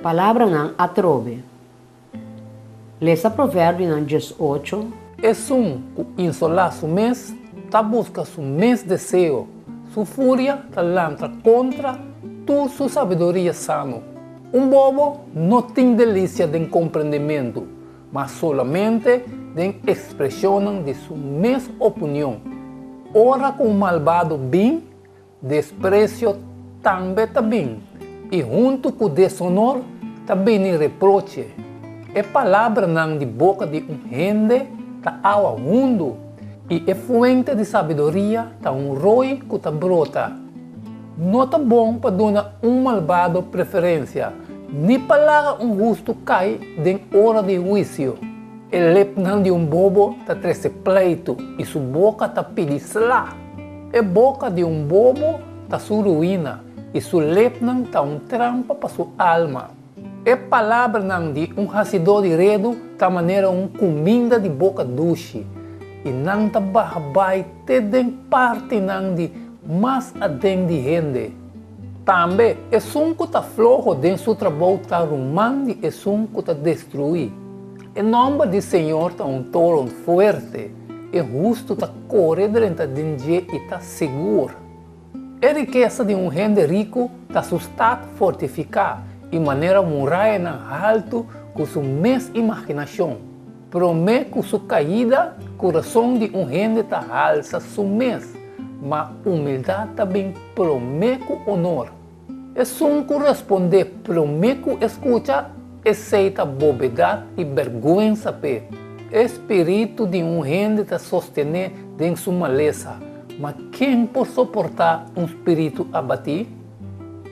Palabranan atrobe. Lesa Proverbionan 18. Esun ku insolá su mes ta buska su mes deseo, su furia ta lanta kontra tur su sabiduria sano. Un bobo no tin delisia den komprendementu, ma solamente den ekspreshonnan di su mes opinion. Ora ku un malbado bin, Despresio tambe ta bin, i huntu ku desonor ta bini reproche. E palabranan di boka di un hende ta awa hundu, i e fuente di sabiduria ta un roi ku ta brota. No ta bon pa duna un malbado preferensia, ni pa laga un hustu kai den ora di huisio. E lepnan di un bobo ta trese pleitu, i su boka ta pidi sla. E boka di un bobo ta su ruina, i su lepnan ta un trampa pa su alma. E palabranan di un hasidó di redu ta manera un kuminda di boka dushi, i nan ta baha bai te den partinan di mas aden di hende. Tambe, esun ku ta floho den su trabou ta ruman di esun ku ta destruí. E nòmber di señor ta un toron fuerte, e hustu ta kore drenta den dje i ta sigur. E rikesa di un hende riku ta su stat fortifiká i manera murayanan haltu ku su mes imaginashon. Promé ku su kaida, kurason di un hende ta halsa su mes, ma humildat ta bin promé ku onor. Esun ku respondé promé ku e skucha, esei ta bobedat i bèrgwensa p'e. E spiritu di un hende ta sostené den su malesa, ma ken por soportá un spiritu abatí?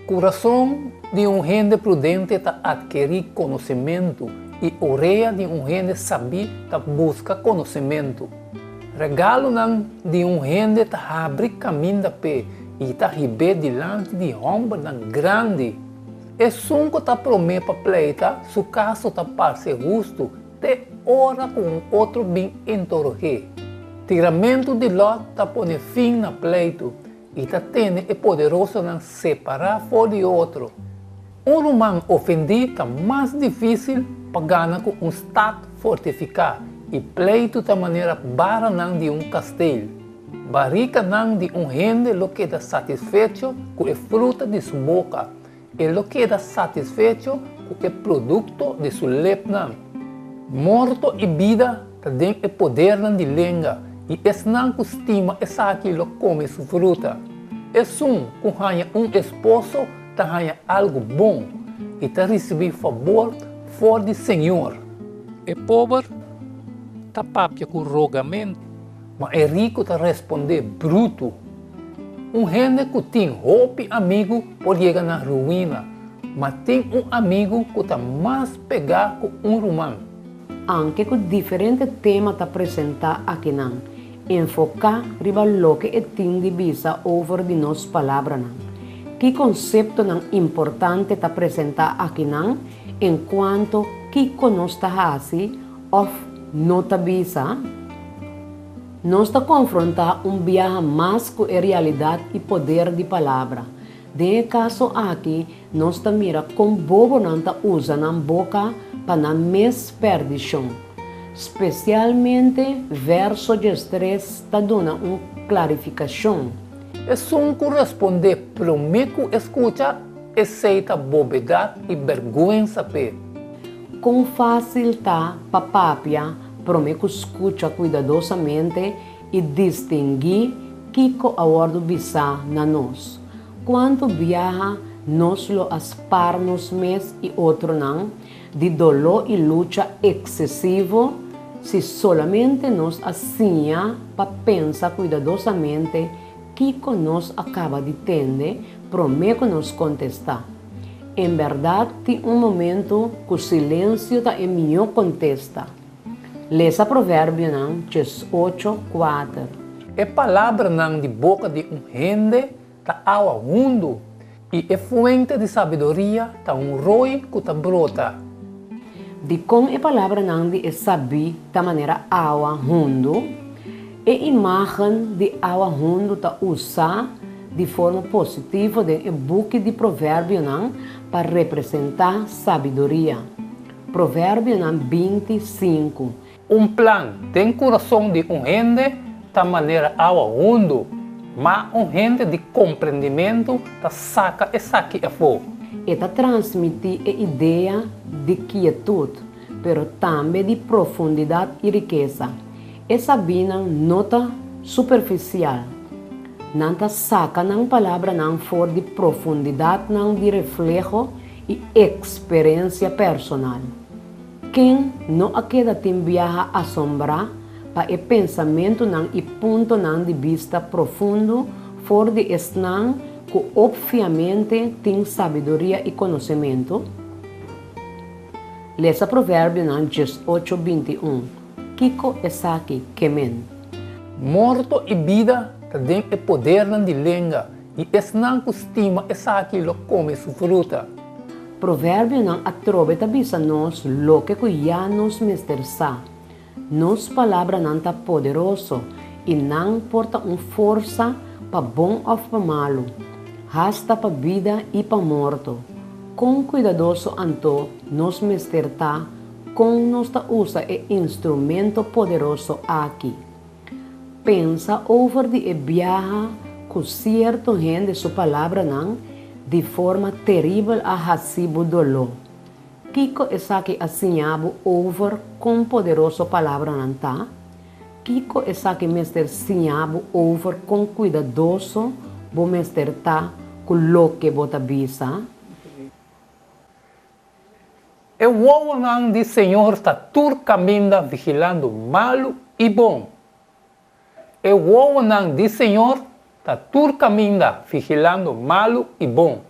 Kurason di un hende prudente ta atkerí konosementu, i orea di un hende sabí ta buska konosementu. Regalonan di un hende ta habri kaminda p'e i ta hib'é dilanti di hòmbernan grandi. Esun ku ta promé pa pleita, su kaso ta parse hustu te ora ku un otro bin interog'é. Tiramentu di lòt ta pone fin na pleitu i ta tene e poderosonan separá for di otro. Un ruman ofendí ta mas difísil pa gana ku un stat fortifiká i pleitu ta manera baranan di un kastel. Barikanan di un hende lo keda satisfecho ku e fruta di su boka, e lo keda satisfecho ku e produkto di su lepnan. Morto i bida ta den e podernan di lenga, i esnan ku stima esaki lo kome su fruta. Esun ku haña un esposo ta haña algu bon i ta risibí fabor for di Señor. E pober ta papia ku rogamentu, ma e riku ta respondé brutu. Un hende ku tin hopi amigu por yega na ruina, ma tin un amigu ku ta mas pegá ku un ruman. Anke ku diferente tema ta presentá akinan, enfoká riba loke e tin di bisa over di nos palabranan. Ki konseptonan importante ta presentá akinan enkuanto kiko nos ta hasi òf no ta bisa? Nos ta konfrontá un biaha mas ku e realidat i poder di palabra. Den e kaso aki, nos ta mira kon bobonan ta usa nan boka pa nan mes pèrdishon. Spesialmente verso 13 ta duna un klarifikashon. Esun ku respondé promé ku e skucha, esei ta bobedat i bèrgwensa p'e. Kon fásil ta pa papia promé ku skucha kuidadosamente i distinguí kiko a wòrdu bisá na nos. Kuantu biaha nos lo a spar nos mes i otronan di doló i lucha eksesivo si solamente nos a siña pa pensa kuidadosamente kiko nos a kaba di tende promé ku nos kontestá? En bèrdat tin un momentu ku silensio ta e mihó kontesta. Lesa Proverbionan 18, 4. E palabranan di boka di un hende ta awa hundu, i e fuente di sabiduria ta un roi ku ta brota. Dikon e palabranan di e sabí ta manera awa hundu? E imágen di awa hundu ta usá di forma positivo den e buki di Proverbionan pa representá sabiduria. Proverbionan 20, 5. Un plan den kurason di un hende ta manera awa hundu, ma un hende di komprendimentu ta saka esaki afó. E ta transmití e idea di kietut, pero tambe di profundidat i rikesa. E sabínan no ta superfisial. Nan ta saka nan palabranan for di profundidatnan di refleho i eksperensia personal. Ken no a keda tin biaha asombrá pa e pensamentunan i puntonan di bista profundo for di esnan ku opviamente tin sabiduria i konosementu? Lesa Proverbionan 18, 21. Kiko esaki ke men? Morto i bida ta den e podernan di lenga, i esnan ku stima esaki lo kome su fruta. Proverbionan atrobe ta bisa nos loke ku ya nos mester sa. Nos palabranan ta poderoso i nan por ta un forsa pa bon òf pa malu, hasta pa bida i pa morto. Kon kuidadoso anto nos mester ta kon nos ta usa e instrumento poderoso aki? Pensa over di e biaha ku sierto hende su palabranan di forma teribel a hasi bo doló. Kiko esaki a siña bo over kon poderoso palabranan ta? Kiko esaki mester siña bo over kon kuidadoso bo mester ta ku loke bo ta bisa? E wowonan di Señor ta tur kaminda vigilando malu i bon. E wowonan di Señor ta tur kaminda vigilando malu i bon.